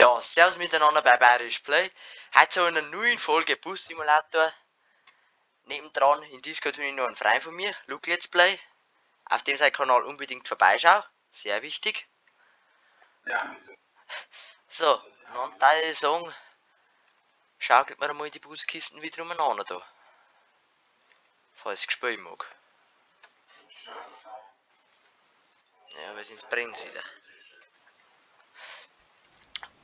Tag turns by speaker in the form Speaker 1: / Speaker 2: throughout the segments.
Speaker 1: Ja, servus miteinander bei Bayerisch Play. Heute zu einer neuen Folge Bus Simulator. Nebendran in Discord habe ich noch einen Freund von mir, Luke Let's Play. Auf dem sein Kanal unbedingt vorbeischauen, sehr wichtig.
Speaker 2: Ja.
Speaker 1: So, noch ein Teil sagen, schaukelt mir mal die Buskisten wieder umeinander da. Falls ich spielen mag. Ja, weil sonst brennt's wieder.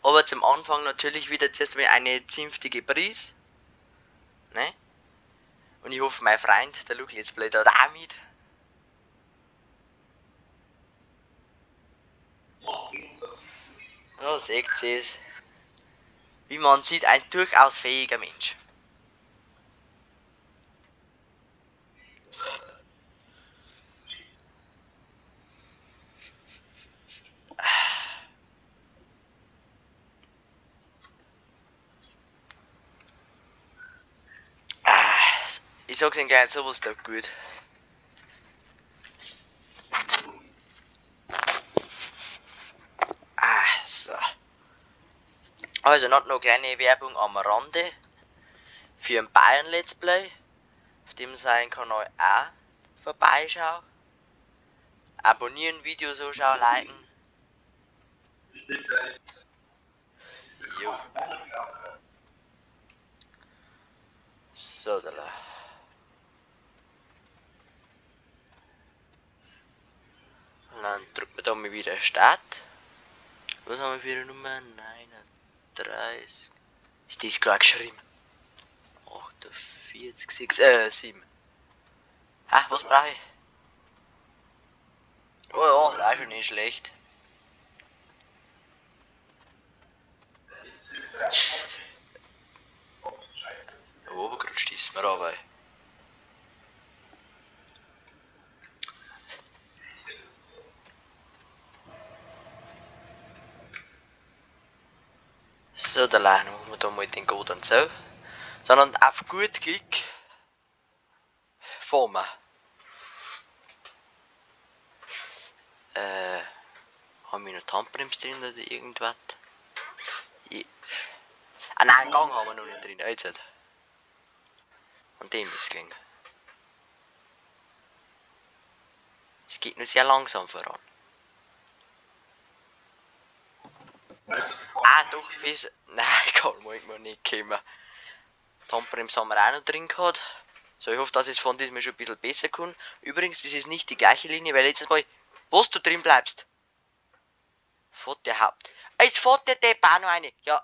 Speaker 1: Aber zum Anfang natürlich wieder zuerst mal eine zünftige Prise. Ne? Und ich hoffe, mein Freund, der Luke Let's Play, da hat auch mit. Ja, seht ihr es. Wie man sieht, ein durchaus fähiger Mensch. Ich sag's Ihnen gleich, sowas tut gut. So. Also noch eine kleine Werbung am Rande für ein Bayern Let's Play, auf dem sein Kanal auch vorbeischauen. Abonnieren, Videos anschauen, liken. Jo. So, da. Und dann drücken wir da mal wieder Start. Was haben wir für eine Nummer? 39. Ist das klar geschrieben? 48, 6, 7. Ha, was brauche ich? Oh ja, das ist schon nicht schlecht. Oh, aber gerutscht ist mir aber. So, da machen wir da mal den Code und so. Sondern auf gut Glück fahren wir. Haben wir noch die Handbremse drin oder irgendwas? Ah nein, einen Gang haben wir noch nicht drin, jetzt. An dem ist es gegangen. Es geht nur sehr langsam voran. Ah, doch, fest. Nein, kann man nicht kommen. Die Handbremse haben wir auch noch drin gehabt. So, ich hoffe, dass es von diesem schon ein bisschen besser kann. Übrigens, das ist nicht die gleiche Linie, weil letztes Mal, wo du drin bleibst, fährt der Haupt. Es fährt der Depp auch noch eine. Ja,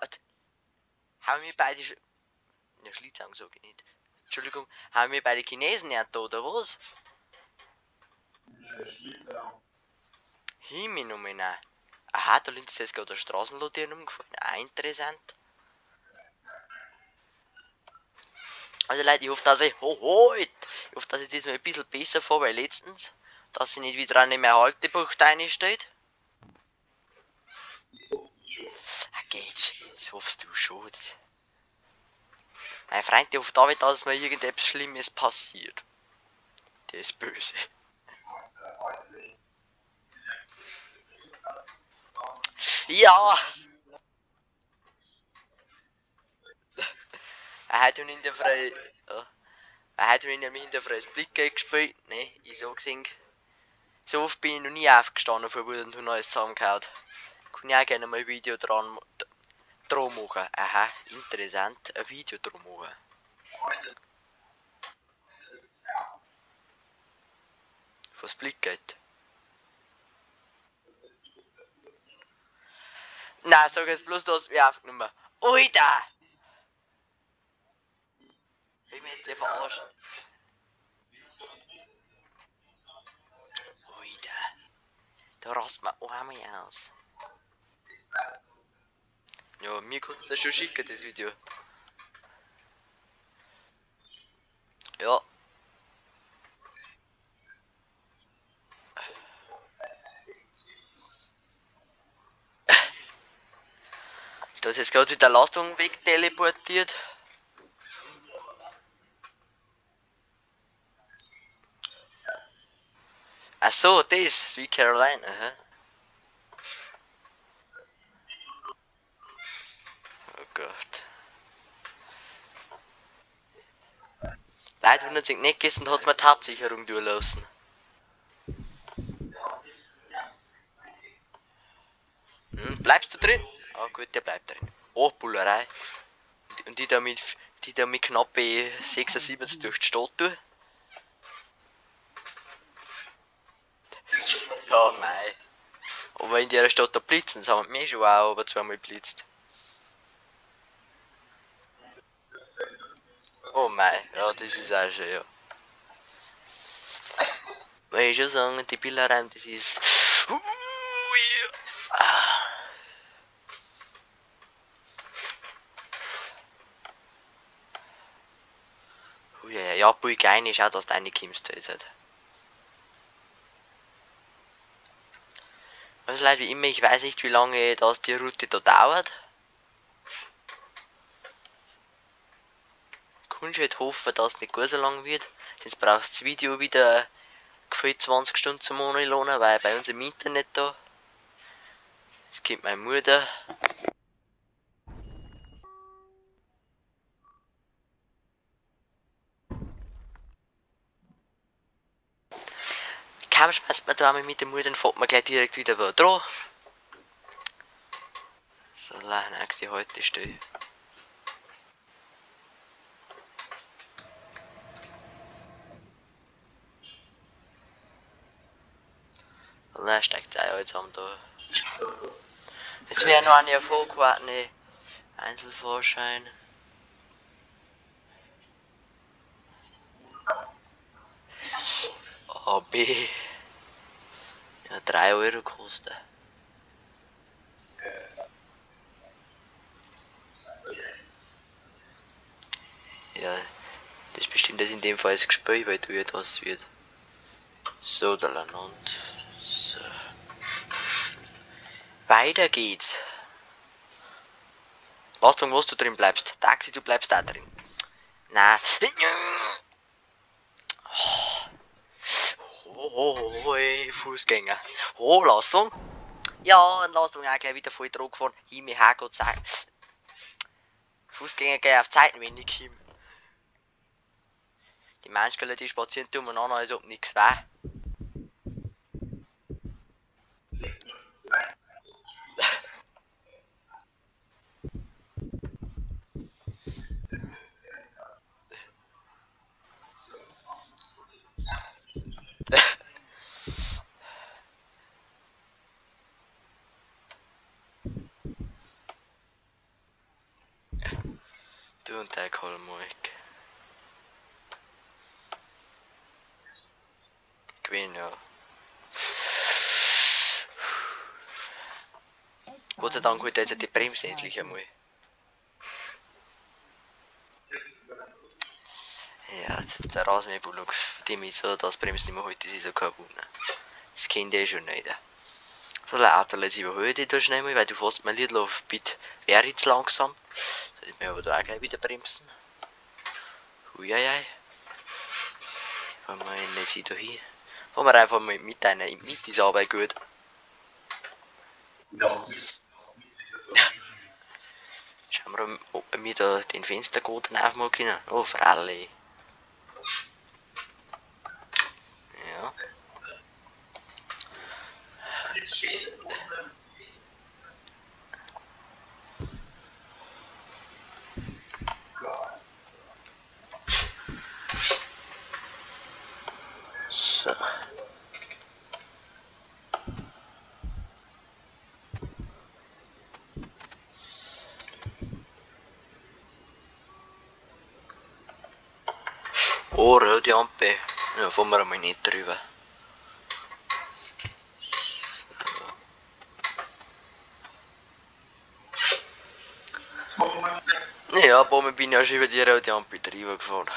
Speaker 1: haben wir beide. Ja, Schlittsang sag ich nicht. Entschuldigung, haben wir beide Chinesen ja da, oder was? Himmel nochmal, nein. Aha, da liegt jetzt gerade der Straßenlaterne umgefallen. Ah, interessant. Also Leute, ich hoffe, dass ich. Ho, ich hoffe, dass ich diesmal ein bisschen besser fahre, weil letztens, dass ich nicht wieder eine mehr Haltebucht reinsteht. Ah, geht. Das hoffst du schon. Mein Freund, der hofft damit, dass mir irgendetwas Schlimmes passiert. Der ist böse. Ja! Heute habe ich in der Früh, ja, heute habe ich in der Früh das Blickgeld gespielt, ne, ich so gesehen. So oft bin ich noch nie aufgestanden vor Wut und habe alles zusammengehauen. Kann ich auch gerne mal ein Video dran machen. Aha, interessant, ein Video dran machen. Was Blickgeld? Nein, sag jetzt bloß, du hast mich aufgenommen. Alter! Ich bin jetzt der verarschen. Alter! Da rast man einmal aus. Ja, mir kannst du das schon schicken, das Video. Ja. Da ist jetzt gerade wieder Lastung wegteleportiert. Ach so, das, wie Caroline, aha. Leute wundern sich nicht, gestern hat's mir die Hauptsicherung durchlassen. Hm, bleibst du drin? Ah gut, der bleibt drin. Oh, Bullerei. Und die da mit knappe 76 durch die Stadt tun. Ja, mei. Aber in der Stadt da blitzen, das haben wir schon auch aber zweimal blitzt. Oh mei, ja, das ist auch schön, ja. Muss ich schon sagen, die Billerei, das ist. Ah. Ja, ja, Bulgarien ist auch, dass du reinkommst jetzt halt. Also Leute, wie immer, ich weiß nicht, wie lange das die Route da dauert. Kannst halt hoffen, dass es nicht gar so lang wird. Sonst brauchst du das Video wieder gefühlt 20 Stunden zum Anladen, weil bei uns im Internet da. Das kennt meine Mutter. Kaum schmeißt man da einmal mit der Mutter, dann fährt man gleich direkt wieder wo dran. So, nächste Haltestelle. Da steigt es auch jetzt an da. Es wäre noch eine Erfolg, Einzelfahrschein. A, B. Ja, 3 Euro kostet. Ja, das bestimmt das in dem Fall das Gespräch, weil du ja das wird. So, da und so. Weiter geht's. Lastwagen, was du drin bleibst. Taxi, du bleibst da drin. Na. Oh, oh, Fußgänger. Oh, Lastwagen. Ja, ein Lastwagen auch gleich wieder voll drauf gefahren. Himmel, Herrgott, sei. Fußgänger gehen auf Zeiten, wenn ich hin. Die Menschen, die spazieren umeinander, als ob nichts war. Du und der Kolmoik. Gewinn, ja. Gott sei Dank holt er jetzt die Bremse endlich einmal. Ja, der Rasenmähbullock, dem ist so, dass Bremse nicht mehr holt, das ist ja kein Wunder. Das kennt ihr schon nicht. So, der Auto jetzt überhole ich da schnell mal, weil du fährst mein Lidl auf bitte wäre jetzt langsam. Sollte ich mir aber da auch gleich wieder bremsen. Huiuiui. Fahren wir ihn jetzt da hin. Fahren wir einfach mal mit einer mit ist Arbeit gut.
Speaker 2: Ja.
Speaker 1: Schauen wir mal, ob wir da den Fensterkoden aufmachen können. Oh, Fralli. Ja.
Speaker 2: Das ist schön.
Speaker 1: So. Oh, rote Ampel. Ja, fahren wir einmal nicht drüber. Ja, ein paar Mal bin ich auch schon über die rote Ampel drüber gefahren.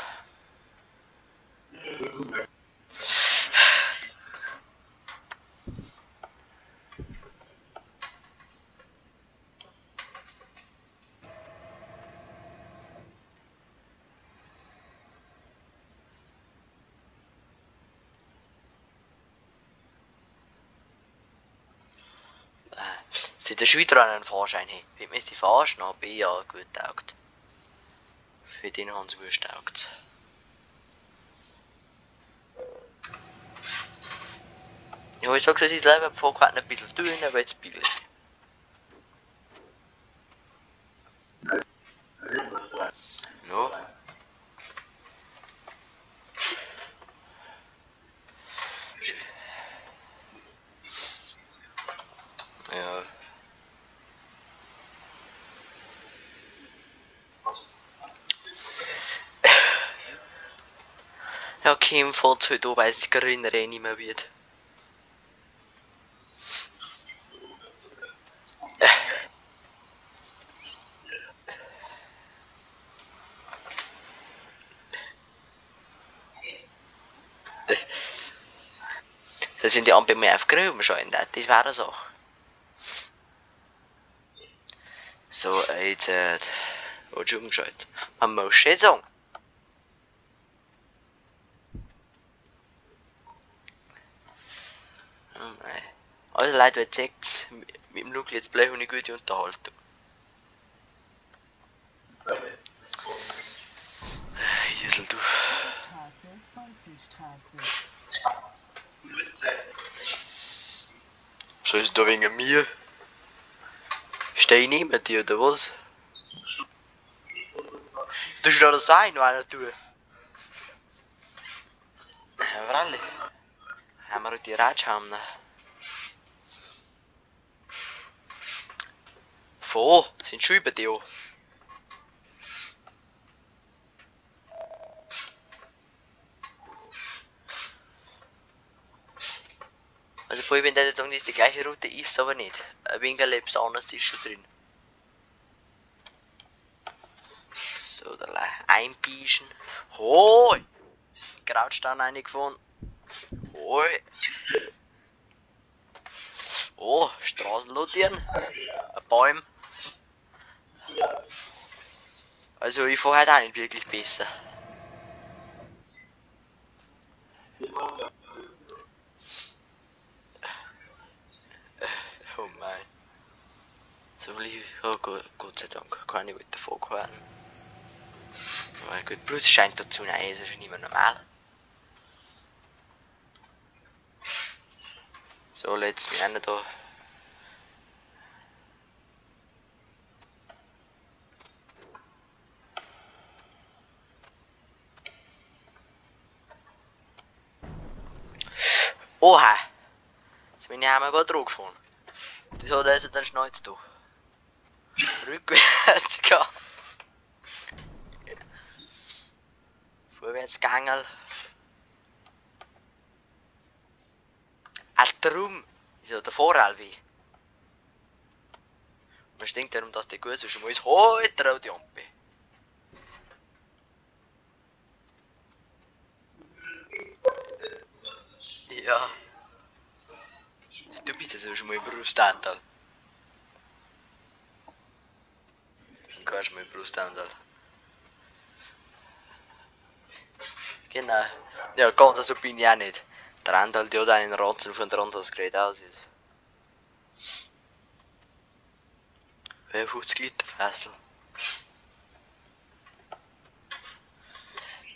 Speaker 1: Sieht der schon wieder einen Fahrschein hin. Wie mir die verarschen, hab ich ja gut taugt. Für den Hans Wurst taugt. Ja, ich sag's, es ist leider vorgehalten ein bisschen dünn, aber jetzt billig. No. Ja. Ja, Kim fährt halt an, weil es die Grüne nicht mehr wird. Da sind die Ampel mehr auf grün umschalten, das war eine Sache. So, jetzt hat schon umgeschaltet. Man muss schon sagen. Oh mei. Also Leute, wer zeigt, mit dem Luke Let's Play habe ich eine gute Unterhaltung. Hirsel, du. So ist da wegen mir? Steh ich neben dir oder was? Du steht da auch noch einer tun. Ja, freilich. Haben wir die Ratsch haben. Voll, sind schon über dir. Also vor allem, wenn der sagen, das die gleiche Route ist, aber nicht. Ein wenig etwas anderes ist schon drin. So, da einbischen. Hoi! Krautstein reingefahren. Hoi! Oh, Straßenlaternen. Ein Baum. Also ich fahre heute auch nicht wirklich besser. Oh mein. So will ich, oh Gott, Gott sei Dank, keine weiter vorgefahren. Aber gut, Blut scheint dazu, nein, ist ja schon nicht mehr normal. So, let's mich einer da. Oha! Jetzt bin ich einmal über Droge gefahren. Das hat also dann schnalzt du. Rückwärts gegangen. Vorwärts gegangen. Ach, drum ist ja der Voralwi. Man stinkt darum, dass der gut so schon mal ist. Heute die Ampel. Ja. Du bist ja schon mal im Berufstandal. Du kannst mal im Berufstandal. Genau. Ja, ganz so bin ich auch nicht. Der Randall, der hat einen Ranzen von der Rand, gerät aus ist. 50 Liter Fassel.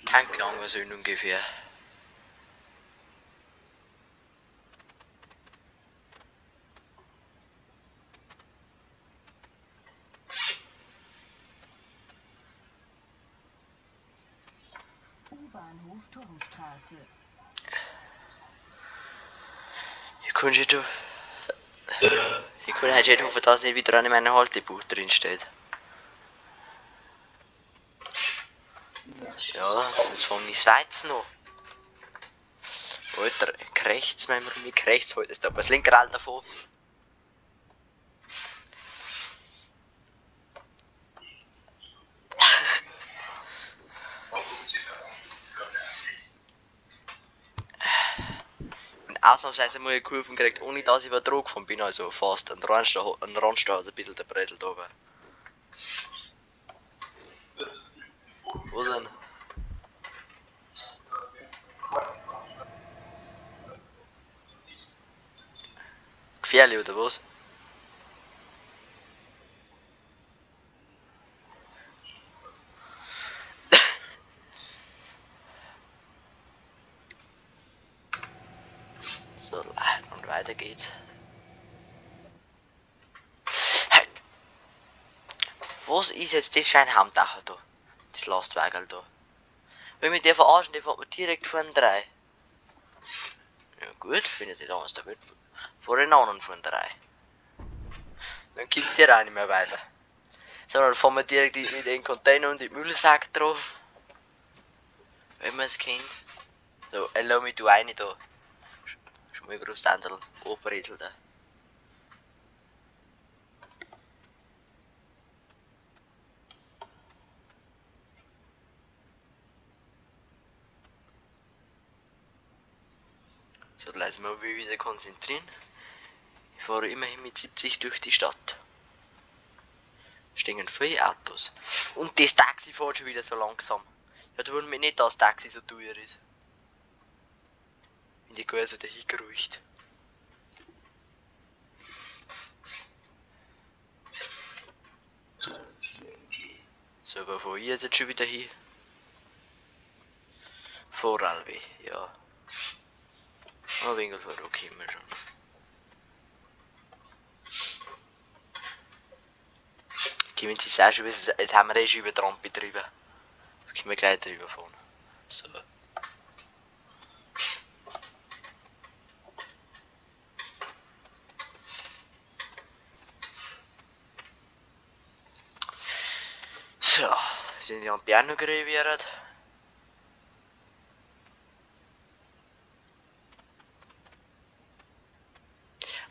Speaker 1: Tanklang so ungefähr.
Speaker 3: U-Bahnhof Turmstraße.
Speaker 1: Ich kann halt schon hoffen, dass nicht wieder an meinem Haltebuch drin steht. Ja, sonst fange ich Weizen noch. Alter, rechts, mein Bruder, rechts heute ist da das linke Rad davon. Ausnahmsweise mal eine Kurve gekriegt, ohne dass ich über Droge gefahren bin, also fast. Ein Randstau hat ein bisschen der Brettel da war. Wo denn? Gefährlich oder was? So, dann Weiter geht's. Hey. Was ist jetzt das für ein Hamdacher da? Das Lastwagen da. Wenn wir der verarschen, der fährt mir direkt vor den 3. Ja gut, findet ihr damals da wird. Vor den anderen von 3. Dann kommt der auch nicht mehr weiter. Sondern fahren wir direkt in den Container und den Müllsack drauf. Wenn man es kennt. So, erlaub mich du eine da. Schmolbrustandel, Oberrätsel da. So, lass mal wieder konzentrieren. Ich fahre immerhin mit 70 durch die Stadt. Stehen viele Autos. Und das Taxi fährt schon wieder so langsam. Ja, da wundert mich nicht, dass das Taxi so teuer ist. Wenn die gar so dahin geruhigt. So, wo fahre ich jetzt schon wieder hin? Vorarlberg, ja. Ein wenig vorkommen schon. Kommen Sie auch schon, jetzt haben wir eh schon über Trampe drüber. Da können wir gleich drüber fahren. So. So, sind die Ampel auch noch grün werden.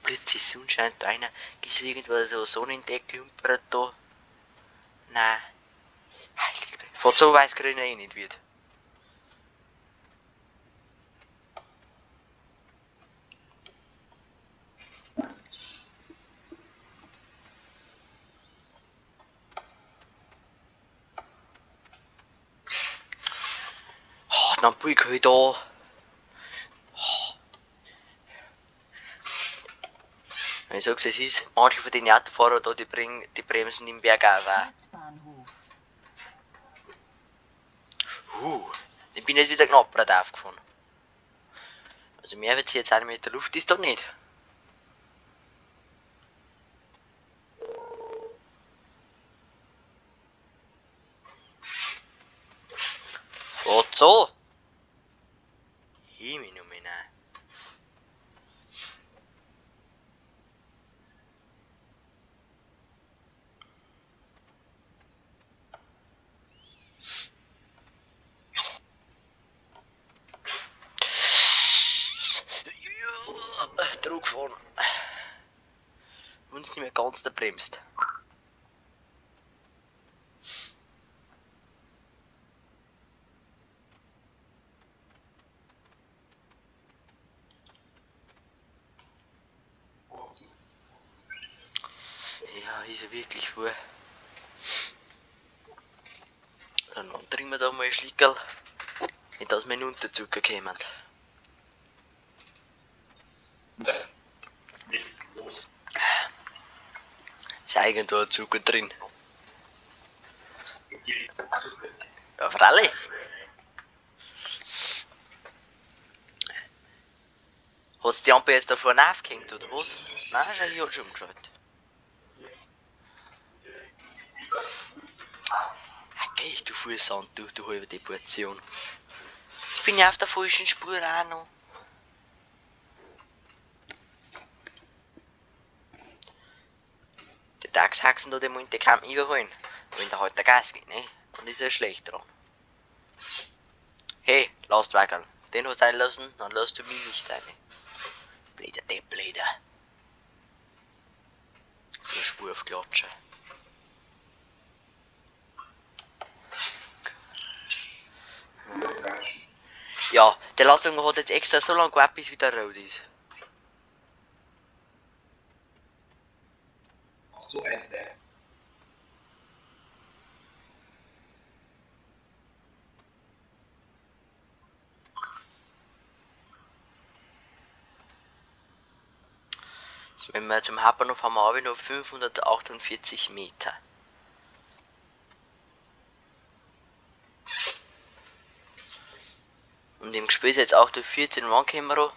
Speaker 1: Plötzlich Sonne scheint da einer. Ist irgendwo so Sonnendeck klumpert da? Nein. Heilig. Fährt so weiß grün eh nicht wird. Oh, dann bin ich da. Oh. Ich sag's, es ist, manche von den Autofahrern da, die bringen die Bremsen im Berg auch. Den bin ich jetzt wieder knapp aufgefahren. Also mehr wird sie jetzt 1 Meter Luft ist da nicht. Fahrt so! Himmel nochmal. Druck fahren. Und nicht mehr ganz da bremst. Ja, ist ja wirklich vor. Dann trinken wir da mal ein Schlickerl, nicht dass wir in Unterzucker kommen. Ist irgendwo ein Zucker drin. Ja, freilich. Hat's die Ampel jetzt da vorne aufgehängt oder was? Nein, schau, ich hab schon umgeschaut. Okay, du Fußsand, du halbe die Portion. Ich bin ja auf der falschen Spur auch noch. Die Tagshaxen da, die wollen die kaum überholen. Wenn der halt der Gas gibt, ne? Und ist ja schlecht dran. Hey, Lastwagen, den hast du einlassen, dann lass du mich nicht rein. Bläder, der Bläder. So eine Spur auf Klatsche. Ja, der Lastwagen hat jetzt extra so lange gewartet, bis wieder rot ist.
Speaker 2: So ein Depp.
Speaker 1: Jetzt, wenn wir zum Hauptbahnhof haben, wir noch 548 Meter. Und im Gespräch ist jetzt auch durch 14 Uhr angekommen.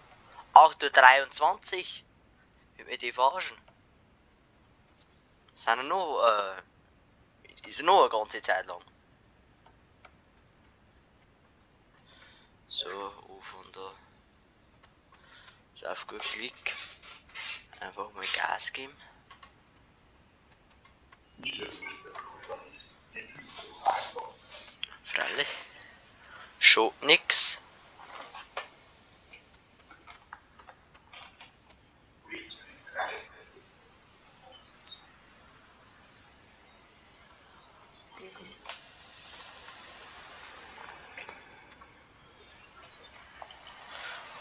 Speaker 1: 8:23 Uhr. Mit mir die verarschen. Sind ja noch, ist noch eine ganze Zeit lang. So, auf und da. So, auf gut Klick. Einfach mal Gas geben. Freilich. Schon nix.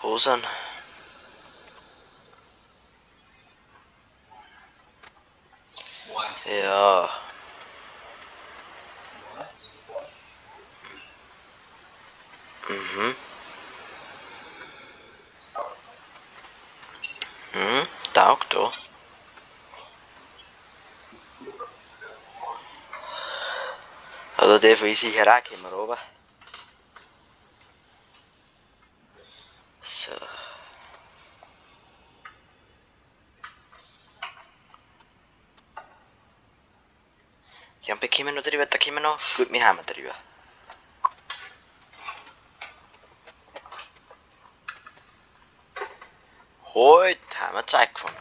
Speaker 1: Hosen. Ja. Mhm. Mhm, taugt da. Also der will sicher auch kommen, aber. So. Die Ampel kommen noch drüber, da kommen wir noch. Gut, wir haben drüber. Heute haben wir zwei gefunden.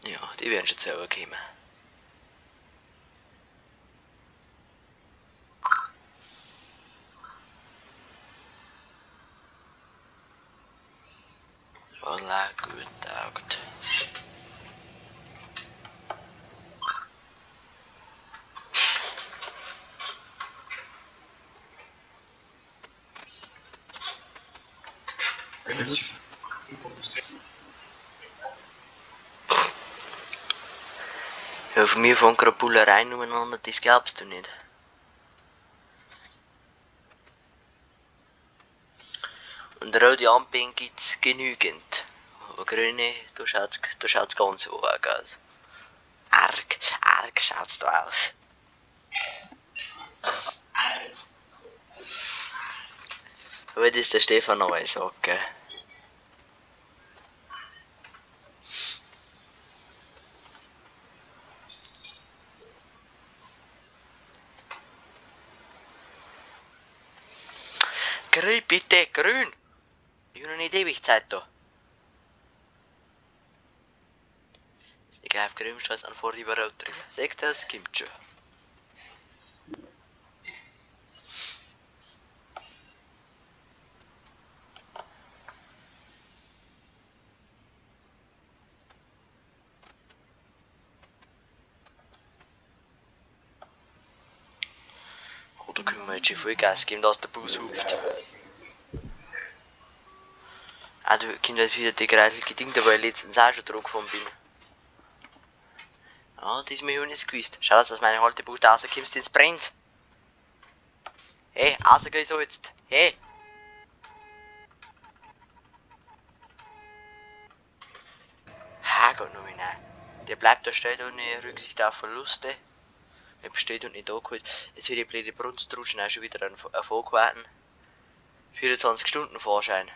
Speaker 1: Ja, die werden schon selber kommen. Voilà, gut taugt. Ja, von mir fahren gerade Bullereien umeinander, das glaubst du nicht. Und rote Ampeln gibt's genügend. Aber grüne, da schaut's ganz arg aus. Arg, arg schaut's da aus. Aber das ist der Stefan noch mal sagt, gell? Grün, bitte, grün! Ich habe noch nicht ewig Zeit da. Ich gleich auf grün scheiß an vor über rot drüber. Seht ihr, das kommt schon. Oh, da können wir jetzt schon voll Gas geben, dass der Bus hupft. Ah, da kommt jetzt wieder die kreiselige Ding, da wo ich letztens auch schon dran gefahren bin. Ja, das ist mir schon nicht gewusst. Schau, dass meine Haltepunkte rauskommst, jetzt brennt. Hey, rausgehen sollst. Hey! Ha, Gott, noch mal nein. Der bleibt da stehen ohne Rücksicht auf Verluste. Er besteht und nicht angeholt. Jetzt wird die blöde Brunstrutschen auch schon wieder einen Vorkarten. 24 Stunden Fahrschein.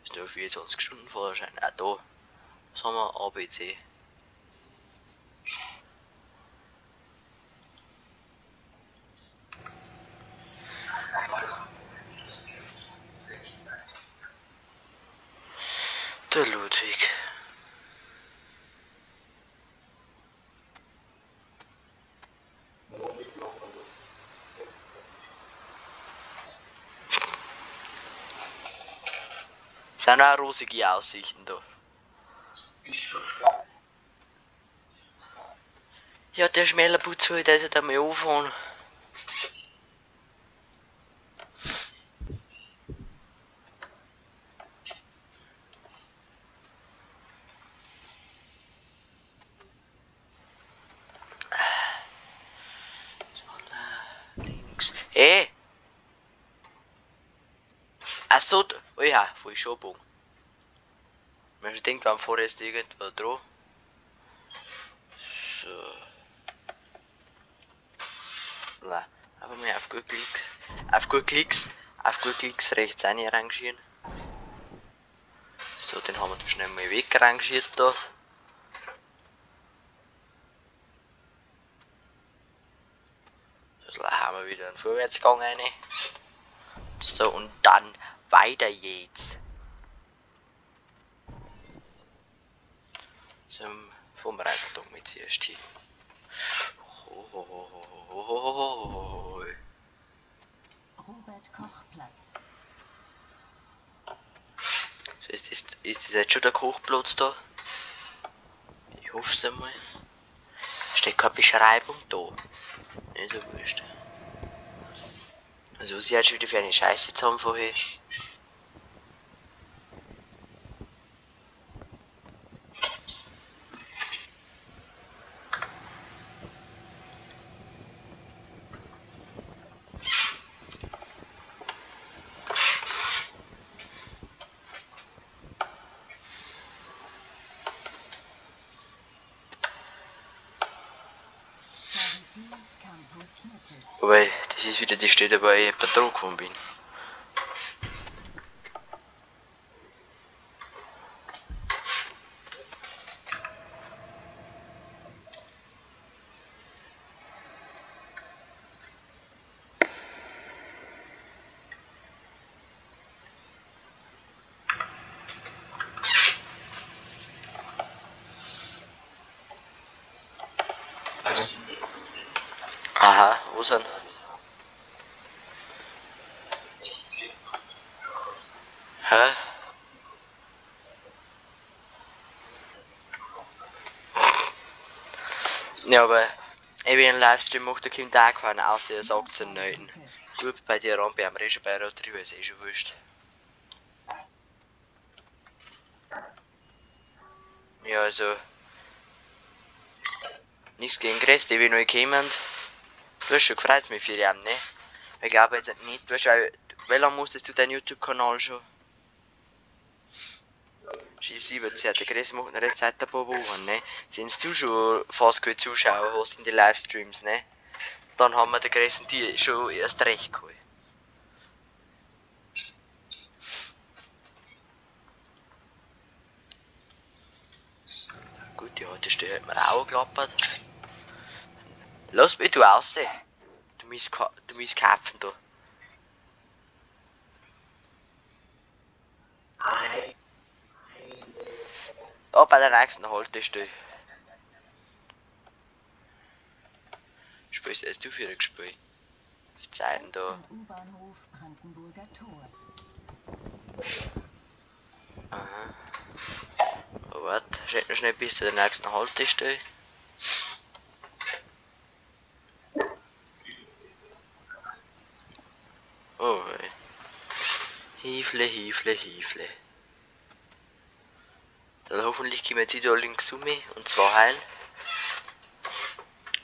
Speaker 1: Das ist nur 24 Stunden Fahrschein. Auch da. Was haben wir? A, B, C. Der Ludwig. Sind auch rosige Aussichten da. Ja, der Schmälerputz soll das halt einmal anfahren. So, links. Hey! Achso, oh ja, voll Schobung. Man denkt, beim Vorher ist irgendwo dran. So. Na, einfach mal auf gut Klicks. Auf gut Klicks. Auf gut Klicks rechts rangieren. So, den haben wir da schnell mal wegrangiert da. So, da haben wir wieder einen Vorwärtsgang rein. So, und dann weiter geht's. So, fahren wir einfach da mit zuerst hin.
Speaker 3: Robert-Koch-Platz.
Speaker 1: So, ist das jetzt schon der Kochplatz da? Ich hoffe es einmal. Steht keine Beschreibung da. Nicht so wurscht. Also was ich jetzt schon wieder für eine Scheiße zusammenfahre. Wobei, das ist wieder die Stelle, wo ich bei Druck gefahren bin. Aha, wo sind? Hä? Ja, aber ich bin einen Livestream macht, da kommt auch keiner, außer er sagt es nicht. Gut, bei dir ran, bei einem schon bei Rot drüber, ist eh schon wurscht. Ja, also. Nichts gegen Chris, die will neu kommen. Du hast schon gefreut mich für ihn, ne? Ich glaube jetzt nicht, du hast, weil, wie lange musstest du deinen YouTube-Kanal schon? Scheiß 17, der Chris macht noch jetzt seit ein paar Wochen, ne? Sind du schon fast keine Zuschauer hast in die Livestreams, ne? Dann haben wir den Chris und die schon erst recht geholt. Gut, die Haltestelle hat mir auch geklappert. Lass mich du raus! Du Misskapfen da. Oh, bei der nächsten Haltestelle. Spielst erst du für ein Spiel? Auf Zeiten da.
Speaker 3: U-Bahnhof Brandenburger Tor.
Speaker 1: Aha. Oh, warte, schnell noch schnell bis zu der nächsten Haltestelle. Oh, ey. Hiefle, Hiefle, Hiefle. Dann hoffentlich kommen jetzt da links um mich und zwar heil.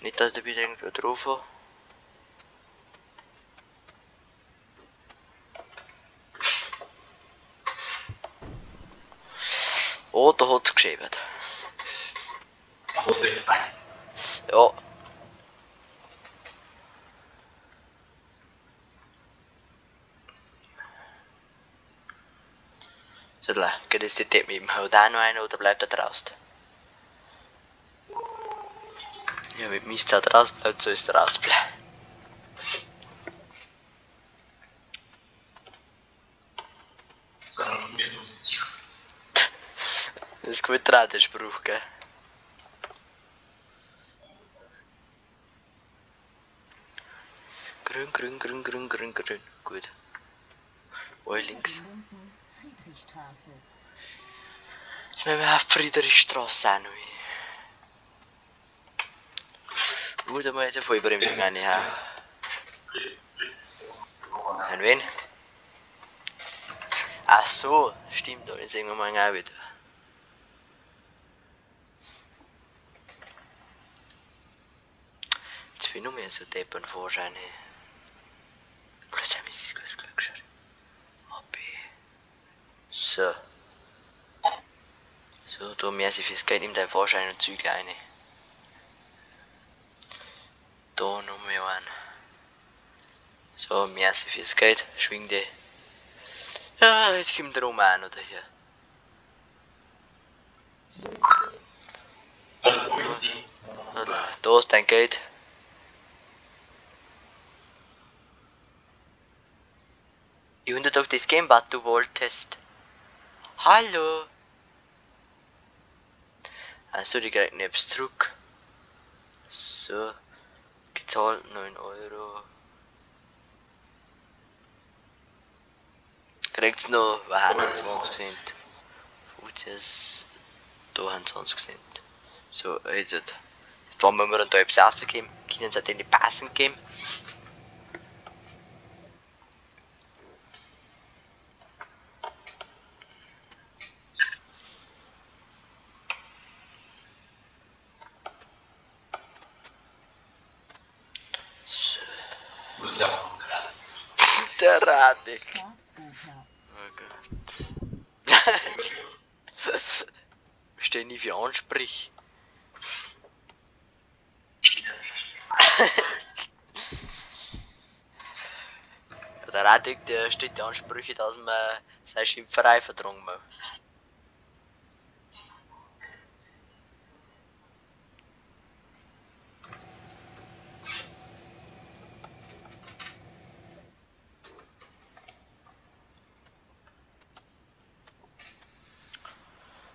Speaker 1: Nicht, dass ich da wieder irgendwo drauf war. Oh, da hat's geschäbert. Ja. So, geht jetzt die Depp mit dem Haut auch noch ein oder bleibt er draußen? Ja, mit Mist auch draußen bleibt, so ist er draußen bleiben. Das ist gut dran, der Spruch, gell? Grün, grün, grün, grün, grün, grün. Gut. Alle links.
Speaker 3: Friedrichstraße.
Speaker 1: Jetzt müssen wir auf Friedrichstraße auch noch hin. Da muss ich jetzt eine Vollbremsung reinhauen. An wen? Ach so, stimmt, da sehen wir morgen auch wieder. Jetzt will ich noch mehr so deppern Vorschein. Plötzlich ist das gut geschaut. So. So, da mehr sie fürs Geld, nimm deinen Fahrschein und Zügel rein. Da noch mehr einen. So, So, merci fürs Geld, schwing die. Ja, jetzt kommt der Roman oder hier. Da ist dein Geld. Ich wundere doch das Game, was du wolltest. Hallo! Also, die kriegen jetzt zurück. So, gezahlt 9 Euro. Kriegt's noch 21 Cent. 50, 22 Cent. So, also, jetzt wollen wir dann da etwas rausgeben. Können sie denen passen geben. So. Der Radek. Oh Gott. Steh nie für Ansprich. Der Radek, der steht die Ansprüche, dass man seine Schimpferei vertragen muss.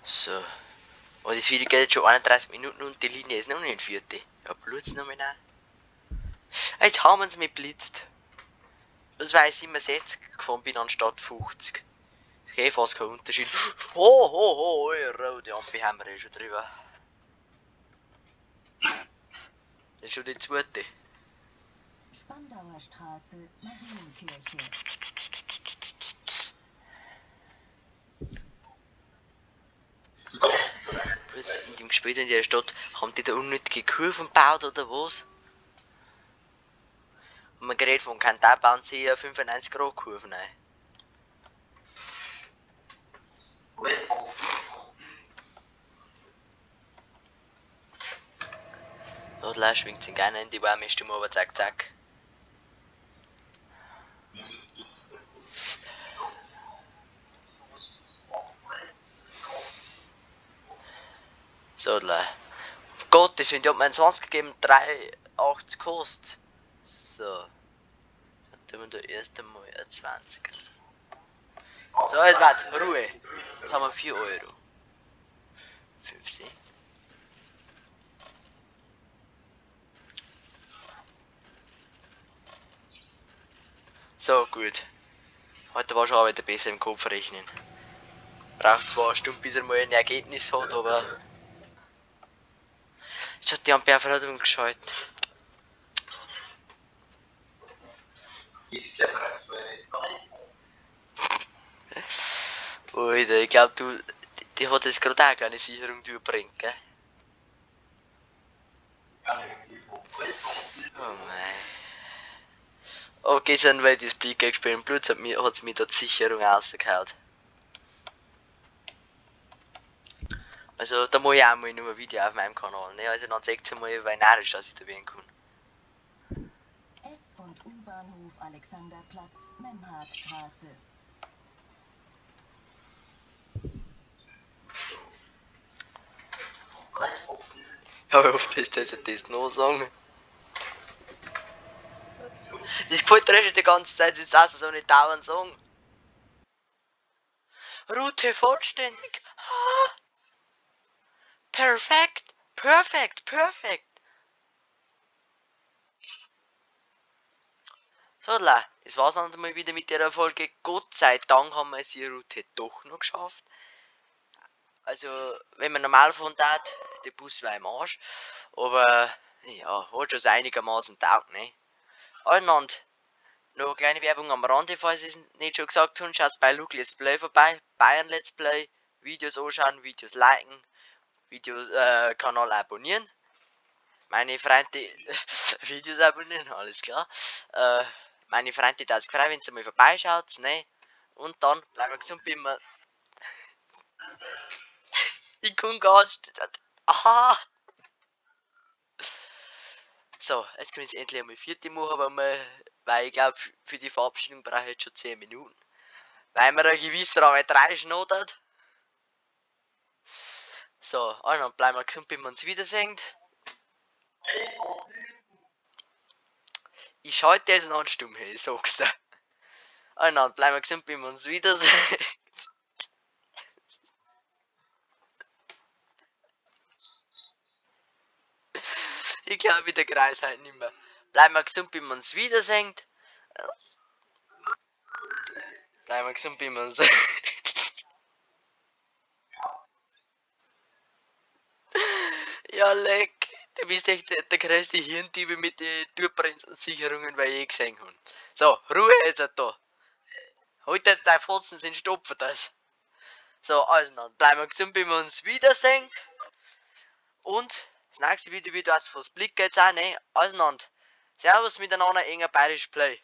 Speaker 1: So. Und das Video geht jetzt schon 31 Minuten und die Linie ist noch nicht vierte. Ja, blut's noch mal rein. Jetzt haben wir uns mit blitzt. Das war ich 67 gefahren bin anstatt 50. Okay, fast kein Unterschied. Ho, ho, ho, Euro, die Ampel haben wir eh schon drüber. Das ist schon die zweite.
Speaker 3: Spandauer Straße, Marienkirche.
Speaker 1: Was in dem Gespiel in der Stadt haben die da unnötige Kurven gebaut oder was? Und man gerät von Kantar bauen sie ja 95 Grad Kurven ein. Da schwingt sich keiner in die warme Stimme, aber zack, zack. So, da. Um Gottes Willen, die hat mir einen 20 gegeben, 3,80 kostet. So. Dann tun wir da erst einmal ein 20. So, jetzt warte, Ruhe. Jetzt haben wir 4 Euro. 15. So, gut. Heute war schon auch wieder besser im Kopf rechnen. Braucht zwar eine Stunde, bis er mal ein Ergebnis hat, aber. Jetzt hat die Ampere gerade umgeschaltet. Alter, ich glaub, du. Die hat jetzt gerade auch eine kleine Sicherung durchbringt, gell? Oh mein. Okay, sind wir das Blick gespielt. Blut hat mir da die Sicherung rausgehauen. Also da mache ich auch mal nur ein Video auf meinem Kanal, ne? Also dann seht ihr mal, weil narrisch, dass ich da werden kann.
Speaker 3: S- und U-Bahnhof Alexanderplatz, Memhardstraße.
Speaker 1: Ja, aber oft ist das das noch sagen. Das gefällt mir schon die ganze Zeit, jetzt auch so nicht dauernd sagen. Route vollständig. Ah. Perfekt, perfekt, perfekt. So, das war's dann mal wieder mit der Folge. Gott sei Dank haben wir es die Route doch noch geschafft. Also, wenn man normal fahren darf, der Bus war im Arsch. Aber, ja, hat schon einigermaßen taugt, ne? Und noch eine kleine Werbung am Rande, falls ich es nicht schon gesagt habe. Schaut bei Luke Let's Play vorbei, Bayern Let's Play, Videos anschauen, Videos liken, Videos, Kanal abonnieren. Meine Freunde, Videos abonnieren, alles klar. Meine Freunde, das gefreut, wenn ihr mal vorbeischaut, ne? Und dann bleiben wir gesund, bin wir. Ich kann gar nicht. Aha! So, jetzt können wir es endlich einmal vierte machen, weil wir Weil ich glaube, für die Verabschiedung brauche ich jetzt schon 10 Minuten. Weil mir ein gewisser einmal drei schnoddert. So, also dann bleiben wir gesund, bis wir uns wiedersehen. Ich schalte jetzt noch stumm, hey, ich sag's dir. Also dann bleiben wir gesund, bis wir uns wiedersehen. Ich glaube, der Kreis halt nicht mehr. Bleiben wir gesund, bis wir uns wiedersehen. Bleiben wir gesund, bis wir uns. Ja, leck. Du bist echt der größte Hirndiebe mit den Türbremsensicherungen, weil ich je gesehen habe. So, Ruhe jetzt da. Halt jetzt dein Fotzen, sind stopfen das. So, also dann bleiben wir gesund, bis wir uns wiedersehen. Und das nächste Video wird was fürs Blick jetzt auch, ne? Also dann, Servus miteinander, enger Bayerisch Play.